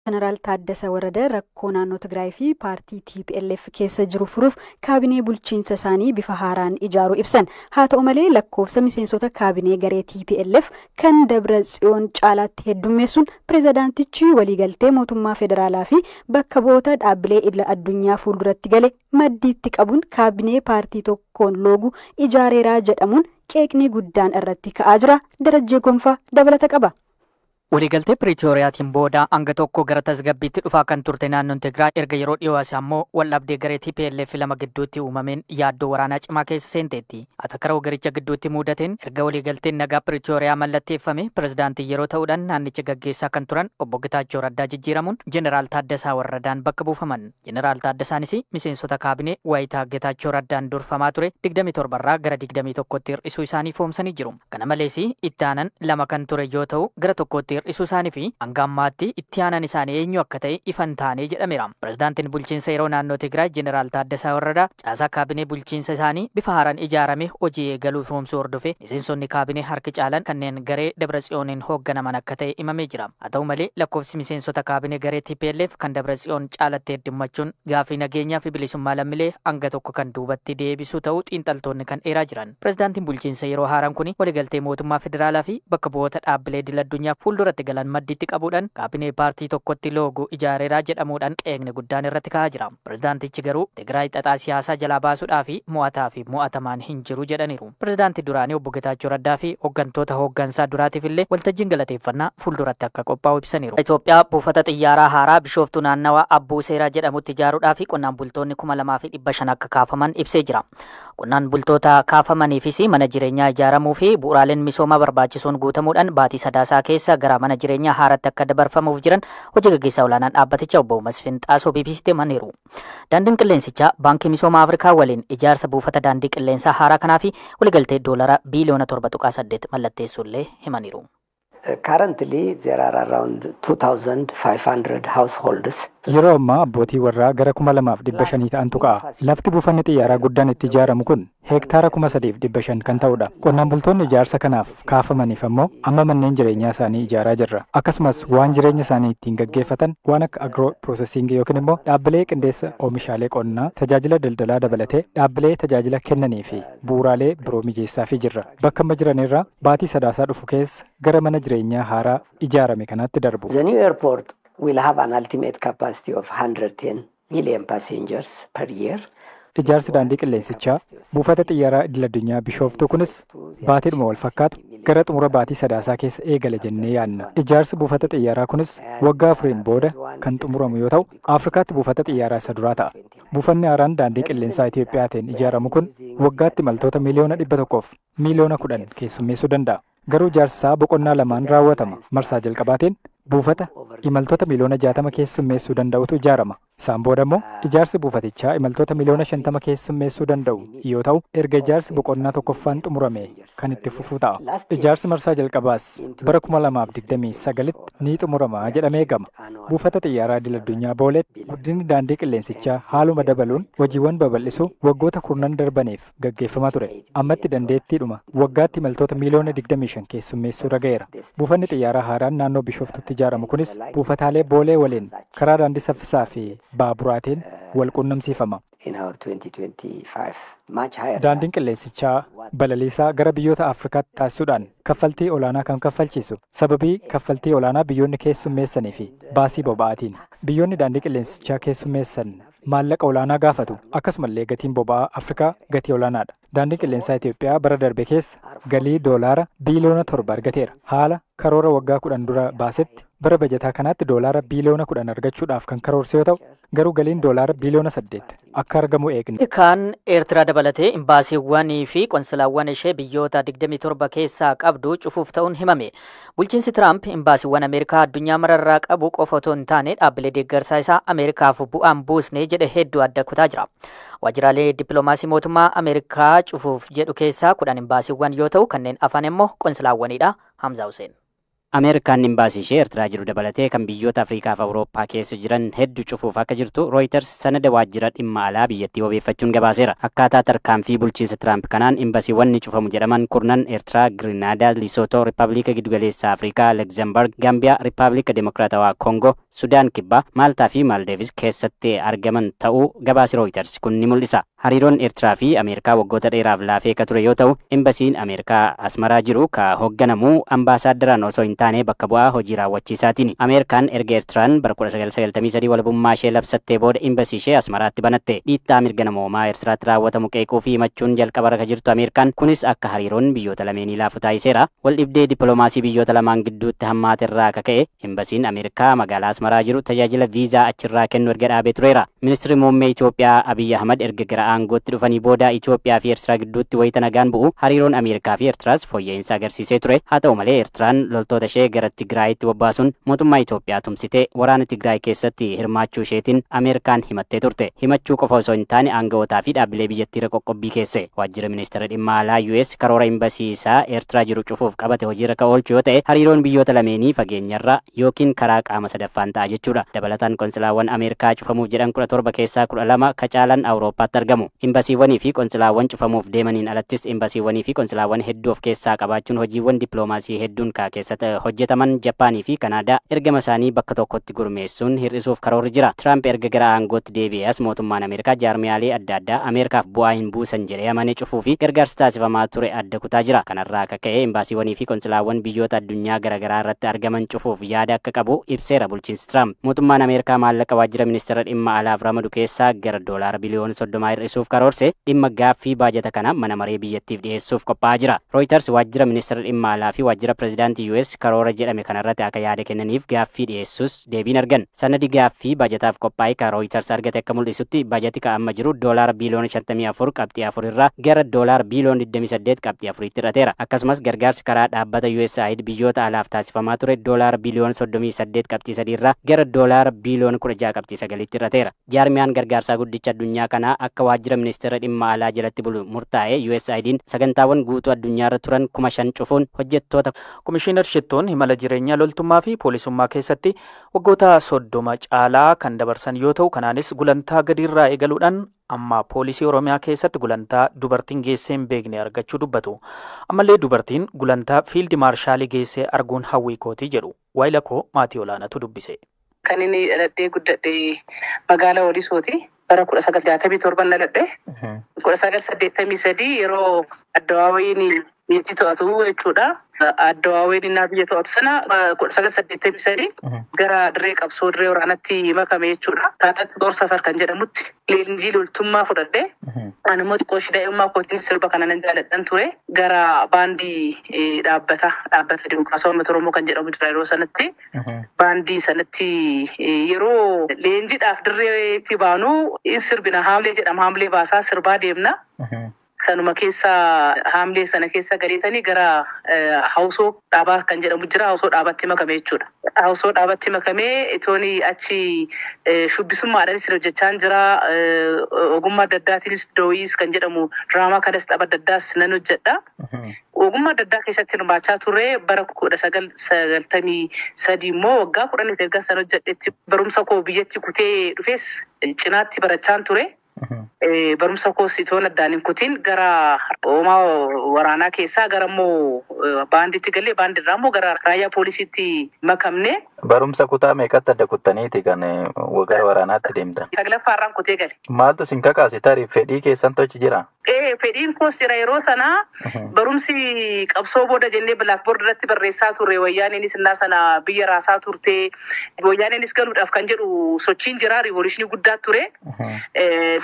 Jeneraal Taaddasa Warada rakkoo naannoo Tigraay fi paartii TPLF keessa jiru furuuf kaabinee bulchiinsa isaanii bifa haaraan ijaaruu ibsan. Haa ta'u malee, lakkoofsa miseensota kaabinee garee TPLF kan Dabra Tsiyoon caalaatti heddummeessuun pirezidaantichi waliigaltee mootummaa federaalaa fi bakka bu'oota dhaabbilee idila addunyaa fuulduratti gale maddiitti qabuun kaabinee paartii tokkoon loogu ijaareeraa jedhamuun qeeqni guddaan irratti ka'aa jira. Darajjee Gonfaa dabalata qaba. Waliigaltee Piriitooriyaatiin booda hanga tokko gara tasgabbiitti dhufaa kan turte naannoon Tigraay erga yeroo dhiyoo asii ammoo waldhabdee garee TPLF lama gidduutti uumameen yaaddoo waraanaa cimaa keessa seenteetti. Atakara garicha gidduutti mudateen erga waliigalteen nagaa Piriitooriyaa mallatteeffame pirezidaantii yeroo ta'uudhaan naannicha gaggeessaa kan turan obbo Getaachoo Raddaa jijjiiramuun Jeneraal Taaddasaa Warradaan bakka buufaman. Jeneraal Taaddasaanis miseensota kaabinee wayitaa Getaachoo Raddaan durfamaa ture 27 irraa gara 21tti hir'isuu isaanii foomsanii jiru. Kana malees, itti aanan lama kan ture yoo ta'u gara tokkotti hir'isuu isaanii fi hanga ammaatti itti aanan isaanii eenyu akka ta'e ifa hin taane jedhameera. Pirezidaantiin bulchiinsa yeroo naannoo Tigraay Jeneraal Taaddasaa Warradaa caasaa kaabinee bulchiinsa isaanii bifa haaraan ijaarame hojii eegaluu foomsuu hordofee miseensonni kaabinee harki caalan kanneen garee Dabra Tsiyooniin hoogganaman akka ta'e himamee jira. Haa ta'u malee, lakkoofsi miseensota kaabinee garee TPLF kan Dabra Tsiyoon caalatti heddummachuun gaafii nageenyaa fi bilisummaa lammiilee hanga tokko kan duubatti deebisuu ta'uu xiinxaltoonni kan eeraa jiran. Pirezidaantiin bulchiinsa yeroo haaraan kun waliigaltee mootummaa federaalaa fi bakka bu'oota dhaabbilee idil addunyaa fuulduratti galan maddiitti qabuudhaan kaabinee paartii tokkotti loogu ijaareeraa jedhamuudhaan qeeqni guddaan irratti ka'aa jira. Pirezidaantichi garuu Tigraay xaxaa siyaasaa jalaa baasuudhaa fi mo'ataa fi mo'atamaan hin jiru jedhaniiru. Pirezidaantii duraanii obbo Getaachoo Raddaa fi hooggantoota hooggansaa duraatiif illee waltajjiin galateeffannaa fuulduratti akka qophaa'u ibsaniiru. Itoophiyaa buufata xiyyaaraa haaraa Bishooftuu naannawa Abbuu Seeraa jedhamutti ijaaruudhaa fi qonnaan bultoonni 2500 akka kaafaman ibsee jira. Qonnaan bultoota kaafamaniifis mana jireenyaa ijaaramuu fi bu'uuraaleen misoomaa barbaachisuun guutamuudhaan baatii Sadaasaa keessa gara mana jireenyaa haaratti akka dabarfamuuf jiran hojii gaggeessaa olaanaan dhaabbatichaa obbo Masfin Xaasoo BBCtti himaniiru. Daandiin qilleensichaa Baankii Misoomaa Afrikaa waliin ijaarsa buufata daandii qilleensaa haaraa kanaa fi waliigaltee doolara biiliyoona 7.8 mallatteessuullee himaniiru. Currently, there are around 2,500 households. Yeroo ammaa abbootii warraa gara 2500 ta'antu ka'a. Lafti buufanni xiyyaaraa guddaan itti ijaaramu kun heektaara 3500 kan ta'udha. Qonnaan bultoonni ijaarsa kanaaf kaafamaniif ammoo amma manneen jireenyaa isaanii ijaaraa jirra. Akkasumas waan jireenya isaanii ittiin gaggeeffatan waan akka agro processing yookiin immoo dhaabbilee qindeessa oomishaalee qonnaa, tajaajila daldalaa dabalatee dhaabbilee tajaajila kennanii fi bu'uuraalee biroo mijeessaafii jirra. Bakka amma jiranirraa baatii Sadaasaa dhufu keessa gara mana jireenyaa haaraa ijaarame kanaatti darbu. The new airport will have an ultimate capacity of 110 million passengers per year. Ijaarsi daandii qilleensichaa buufata xiyyaaraa idil addunyaa Bishooftuu kunis baatiidhuma wal fakkaatu gara xumura baatii Sadaasaa keessa eegala jennee yaadna. Ijaarsi buufata xiyyaaraa kunis waggaa 4n booda kan xumuramu yoo ta'u, Afrikaatti buufata xiyyaaraa isa duraa ta'a. Buufanni haaraan daandii qilleensaa Itiyoophiyaatiin ijaaramu kun waggaatti imaltoota 100,000,010,000 keessummeessuu danda'a. Garuu ijaarsi isaa boqonnaa lamaan raawwatama. Marsaa jalqabaatiin buufata imaltoota miliyoona 60 keessummeessuu danda'utu ijaarama. Isaan booda immoo ijaarsi buufatichaa imaltoota miliyoona 50 keessummeessuu danda'u yoo ta'u, erga ijaarsi boqonnaa tokkoffaan xumurame kan itti fufu ta'a. Ijaarsi marsaa jalqabaas bara 2029tti ni xumurama jedhamee eegama. Buufata xiyyaaraa idil addunyaa Booleetti guddinni daandii qilleensichaa haaluma dabaluun hojiiwwan babal'isuu waggoota kurnan darbaniif gaggeeffamaa ture. Ammatti dandeettiidhuma waggaatti imaltoota miliyoona 25 keessummeessuu irra ga'eera. Buufanni xiyyaaraa haaraan naannoo Bishooftutti ijaaramu kunis buufataalee Boolee waliin karaa daandii saffisaa fi baaburaatiin wal qunnamsiifama. In our 2025, much higher. Daandiin qilleensichaa balaliisaa gara biyyoota Afrikaatti taasisuudhaan kaffaltii olaanaa kan kaffalchiisu sababii kaffaltii olaanaa biyyoonni keessummeessanii fi baasii boba'aatiin. Biyyoonni daandii qilleensichaa keessummeessan maallaqa olaanaa gaafatu, akkasumallee gatiin boba'aa Afrikaa gatii olaanaadha. Daandiin qilleensaa Itoophiyaa bara darbe keessa galii doolaara biiliyoona 7 argateera. Haala karoora waggaa 10 dura baasetti bara bajataa kanaatti doolaara biiliyoona 10 argachuudhaaf kan karoorse yoo ta'u, garuu galiin doolaara biiliyoona 8 akka argamu eegna. Kan Eertiraa dabalatee imbaasiiwwanii fi qonsilaawwan ishee biyyoota 27 keessaa qabdu cufuuf ta'uun himame. Bulchiinsi Tiraamp imbaasiiwwan Ameerikaa addunyaa mararraa qabu qofa otoo hin taane dhaabbilee deeggarsaa isaa Ameerikaaf bu'aan buusne jedhe hedduu adda kutaa jira. Waajjiraalee dippiloomaasii mootummaa Ameerikaa cufuuf jedhu keessaa 10 imbaasiiwwan yoo ta'u, kanneen afan immoo qonsilaawwanidha. Hamzaa Hussein. Ameerikaan imbaasii ishee Eertiraa jiru dabalatee kan biyyoota Afrikaa fi Awurooppaa keessa jiran hedduu cufuuf akka jirtu Reuters sanada waajjira dhimma alaa biyyattii wabeeffachuun gabaaseera. Akkaataa tarkaanfii bulchiinsa Tiraamp kanaan imbaasiiwwan ni cufamu jedhaman kurnan Eertiraa, Giriinaadaa, Lisootoo, Rippaabilika Giddugaleessaa Afrikaa, Luxembourg, Gaambiyaa, Rippaabilika Dimokiraatawaa Koongoo, Sudaan Kibbaa, Maaltaa fi Maaldeevis keessatti argaman ta'uu gabaasi Reuters kun ni mul'isa. Hariiroon Eertiraa fi Ameerikaa waggoota dheeraaf laafee ka ture yoo ta'u, embasiin Ameerikaa Asmaraa jiru ka hoogganamu ambaasaaddaraan osoo hin taane bakka bu'aa hojii raawwachiisaatiin. Ameerikaan erga Eertiraan bara 1993 walabummaa ishee labsattee booda embasii ishee Asmaraatti banatte. Dhiittaa mirga namoomaa Eertiraatti raawwatamu qeequu fi himachuun jalqaba irra jirtu Ameerikaan kunis akka hariiroon biyyoota lameenii laafu taasiseera. Waldhibdee dippiloomaasii biyyoota lamaan gidduutti hammaate irraa akka ka'e embasiin Ameerikaa magaalaa Asmaraa jiru tajaajila viizaa achirraa kennu erga dhaabee tureera. Ministirri muummee Itoophiyaa Abiyyi Ahmad erga gara aangootti dhufanii booda Itoophiyaa fi Eertiraa gidduutti wayita nagaan bu'u hariiroon Ameerikaa fi Eertiraas fooyya'insa agarsiisee ture. Haa ta'u malee, Eertiraan loltoota ishee gara Tigraayitti bobbaasuun mootummaa Itoophiyaa tumsitee waraana Tigraay keessatti hirmaachuu isheetiin Ameerikaan himattee turte. Himachuu qofa osoo hin taane, aanga'ootaa fi dhaabbilee biyyattiirra qoqqobbii keesse. Waajjira ministeera dhimma alaa US karoora imbasii isaa Eertiraa jiru cufuuf qabate hojiirra kan oolchu yoo ta'e, hariiroon biyyoota lameenii fageenyarra yookiin karaa qaama sadaffaan ta'a jechuudha. Dabalataan, qonsilaawwan Ameerikaa cufamuuf jedhan 17 keessaa 12 ka caalan Awurooppaatti argamu. Imbasiiwwanii fi qonsilaawwan cufamuuf deemaniin alattis, imbasiiwwanii fi qonsilaawwan hedduu of keessaa qabaachuun hojiiwwan dippiloomaasii hedduun kaa keessatti hojjetaman Japaanii fi Kanaadaa ergama isaanii bakka tokkotti gurmeessuun hir'isuuf karoorri jira. Tiraamp erga gara aangootti deebi'ee as mootummaan Ameerikaa jaarmiyaalee adda addaa Ameerikaaf bu'aa hin buusan jedhee amane cufuu fi gargaarsa taasifamaa ture adda kutaa jira. Kanarraa akka ka'e imbaasiiwwanii fi qonsilaawwan biyyoota addunyaa garaagaraa irratti argaman cufuuf yaada akka qabu ibseera bulchiinsi Tiraamp. Mootummaan Ameerikaa maallaqa waajjira ministeera dhimma alaaf ramadu keessaa gara doolaara biliyoona 30 hir'isuuf karoorse. Dhimma gaaffii baajata kana mana maree biyyattiif dhiyeessuuf qophaa'aa jira. Reuters waajjira ministeera dhimma alaa fi waajjira pirezidaantii US karoora jedhame kanarratti akka yaada kennaniif gaaffii dhiyeessus deebiin argan. Sanadi gaaffii baajataaf qophaa'e kan Reuters argate akka mul'isutti, baajati ka amma jiru doolaara biliyoona 54.4 irraa gara doolaara biliyoona 28.4tti hir'ateera. Akkasumas gargaarsi karaa dhaabbata USAID biyyoota alaaf taasifamaa ture doolaara biliyoona 38.3 irraa gara doolaara biliyoona 16.9tti hir'ateera. Jaarmiyaan gargaarsaa guddicha addunyaa kanaa akka waajjira ministeera dhimma alaa jalatti bulu murtaa'e USAID'n sagantaawwan guutuu addunyaarra turan 5,000 cufuun hojjettoota Komishiinar Shittoon imala jireenyaa loltummaa fi poolisummaa keessatti waggoota 30 caalaa kan dabarsan yoo ta'u, kanaanis gulantaa gadiirraa eegaluudhaan amma poolisii Oromiyaa keessatti gulantaa dubartiin geessee hin beekne argachuu dubbatu. Ammallee dubartiin gulantaa fiildi maarshaalii geessee arguun hawwii kootii jedhu. Waayila koo maatii olaanaatu dubbise. Kan inni dhaladhee guddadhe magaalaa Walisooti. Bara 1967 dhaladhe. 1983 yeroo addawaawayiin biyyatti to'atu jechuudha. Addawaawayiin innaa biyya to'atu sana 1983 gara dirree qabsoo, dirree waraanatti makame jechuudha. Taatatti Xoor Safar kan jedhamutti leenjii loltummaa fudhadhe. Ani immoo xiqqoo ishee daa'imummaa kootiin sirba kana nan jaalladhan ture. Gara baandii dhaabbata Dimokiraasawaa Uummata Oromoo kan jedhamu jira yeroo sanatti. Baandii sanatti yeroo leenjiidhaaf dirreetti baanu sirbina, haamlee jedhama, haamlee baasaa sirbaa deemna. Sanuma keessa, haamlee sana keessa galeetanii gara hawsoo dhaabaa kan jedhamu jira, hawsoo dhaabaatti makame jechuudha. Hawsoo dhaabatti makamee itooni achi shubbisummaadhaanis hojjechaa jira. Ogummaa adda addaatiinis dooyiis kan jedhamu diraamaa kanas, tapha adda addaas nan hojjedha. Ogummaa adda addaa keessatti hirmaachaa turre. Bara 1993 immoo waggaa 10 erga sana hojjedhetti barumsa koo biyyatti kutee dhufes cinaatti barachaan ture. Barumsa koos itoon addaan hin kutin gara hoomaa waraanaa keessaa gara immoo baanditti galee, baandirraa immoo gara raayyaa poolisiitti makamne. Barumsa kutaa meeqatti adda kuttaniiti kan gara waraanaatti deemtan? Saglaffaarraan kutee gale. Maaltu isin kakaase? Tarii fedhii keessan tochi jira? Ee, fedhiin koos jira. Yeroo sana barumsi qabsoo booda jennee blackboard irratti barreessaa turre. Wayyaaneenis innaa sana biyya raasaa turte, wayyaaneenis galuudhaaf kan jedhu sochiin jira, revolutionii guddaa ture.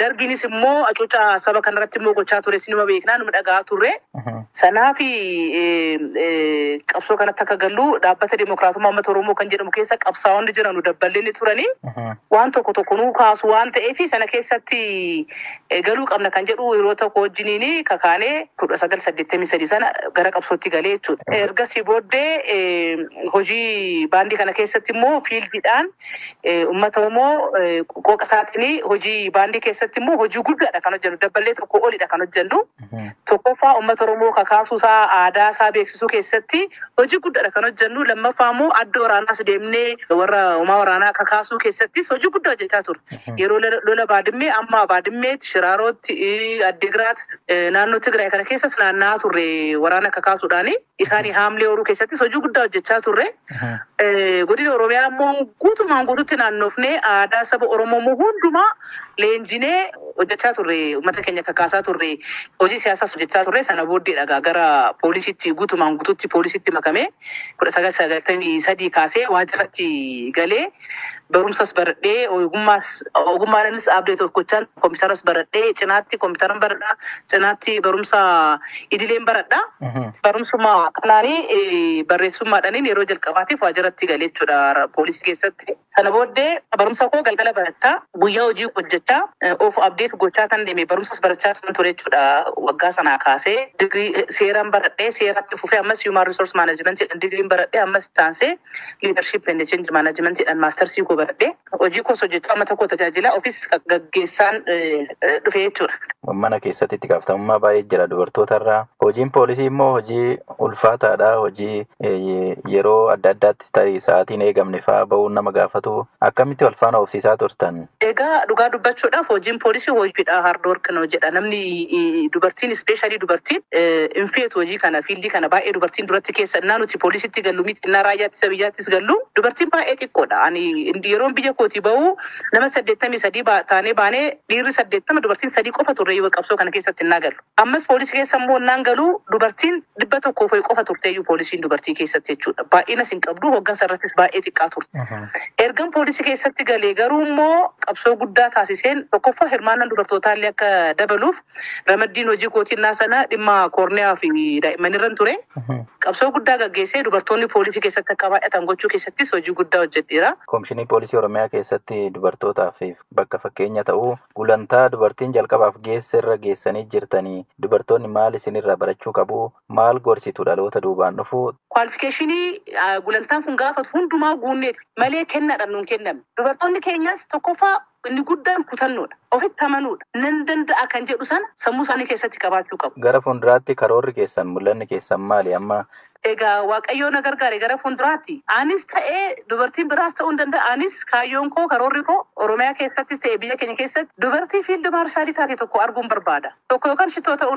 Dargiinis immoo hacuuca saba kanarratti immoo gochaa ture, sinuma beeknaa, numa dhaga'aa turre. Kanaaf qabsoo kanatti akka gallu dhaabbata Dimokiraatummaa Uummata Oromoo kan jedhamu keessa qabsaa'onni jiran dabballeen turanii waan tokko tokko nuu kaasu waan ta'eef, sana keessatti galuu qabna kan jedhu yeroo tokko wajjiniin kakaanee 1983 sana gara qabsootti galee jechuudha. Ergasii booddee hojii baandii kana keessatti immoo fiildiidhaan uummata Oromoo qooqa isaatiin hojii baandii keessatti immoo hojii guddaadha kan hojjennu, dabballee tokko olidha kan hojjennu. Tokkoffaa, uummata Oromoo kakaasuu isaa, aadaa isaa beeksisuu keessatti hojii guddaadha kan hojjennu. Lammaffaa immoo adda waraanaas deemnee warra uumaa waraanaa kakaasuu keessattis hojii guddaa hojjechaa turre. Yeroo lola Baadimmee, amma Baadimmeetti, Shiraarotti, Addeegiraatti Addigiraat, naannoo Tigraay kana keessas naanna'aa turre waraana kakaasuudhaani. Isaanii haamlee horuu keessattis hojii guddaa hojjechaa turre. Godina Oromiyaa immoo guutumaan guututti naannofnee aadaa saba Oromoo immoo hundumaa leenjinee hojjechaa turre, uummata keenya kakaasaa turre, hojii siyaasaas hojjechaa turre. Sana booddeedha gara poolisiitti, guutumaan guututti poolisiitti makamee 1993 kaasee waajjiratti galee barumsas baradhee, ogummaas ogummaadhaanis update of gochaan, kompiitaras baradhee, cinaatti kompiitaran baradhaa, cinaatti barumsa idileen baradhaa. Barumsuma kanaanii barreessummaadhaaniin yeroo jalqabaatiif waajjiratti galee jechuudha poolisii keessatti. Sana booddee barumsa koo galgala barachaa, guyyaa hojii hojjechaa, of update gochaa kan deeme, barumsas barachaa kan ture jechuudha waggaa sanaa kaasee. Digirii seeraan baradhee, seeratti fufee ammas human resource management jedhan digiriin baradhee, ammas taansee leadership and change management jedhan maastarsii koo baradhee, hojii koos hojjechaa, uummata koo tajaajila ofis gaggeessaan dhufe jechuudha. Mana keessatti itti gaafatamummaa baay'ee jira dubartoota irraa. Hojiin poolisii immoo hojii ulfaataadha. Hojii yeroo adda addaatti tarii sa'aatiin eegamne fa'aa bahuun nama gaafatu. Akkamitti wal faana oofsisaa turtan? Egaa dhugaa dubbachuudhaaf hojiin poolisii hojiidha, hard work no jedha. Namni dubartiin, especially dubartiin hin feetu hojii kana, field kana baay'ee dubartiin duratti keessa innaa nuti poolisitti gallu miti, innaa raayyaa ittisa biyyaattis gallu dubartiin baay'ee xiqqoodha. Ani yeroon biyya kootii bahu nama 83 taanee baanee, dhiirri 80, dubartiin sadii qofa turre yoo qabsoo kana keessatti innaa gallu. Ammas poolisii keessa immoo innaan galu dubartiin 100 qofa turteeyyuu poolisiin dubartii keessatti jechuudha. Baay'inas hin qabdu, hooggansa irrattis baay'ee xiqqaa turte. Ergan poolisii keessatti galee garuu immoo qabsoo guddaa taasiseen, tokkoffaa hirmaannaan dubartootaa illee akka dabaluuf, ramaddiin hojii kootii innaa sana dhimma koorniyaa fi daa'imman irra ture. Qabsoo guddaa gaggeessee dubartoonni poolisii keessatti akka baay'atan gochuu keessattis hojii guddaa hojjedheera. Komishinii Poolisii Oromiyaa keessatti dubartootaaf bakka fakkeenya ta'uu, gulantaa dubartiin jalqabaaf geesse irra geessanii jirtanii, dubartoonni maal isinirraa barachuu qabu? Maal gorsitu dhaloota duubaan dhufu? Qualification gulantaan kun gaafatu hundumaa guunneeti malee kennaadhaan nuun kenname. Dubartoonni keenyas tokkoffaa inni guddaan kutannoodha. Ofitti amanuudha. Nan danda'a kan jedhu sana sammuu isaanii keessatti qabaachuu qabu. Gara fuulduraatti karoorri keessan, mul'anni keessan maali amma? Egaa Waaqayyoo na gargaare, gara fuulduraatti anis ta'ee dubartiin biraas ta'uu hin danda'a. Anis kaayyoon koo, karoorri koo, Oromiyaa keessattis ta'ee biyya keenya keessatti dubartii field marshal taate tokko arguun barbaada. Tokko yookaan shittoo ta'uu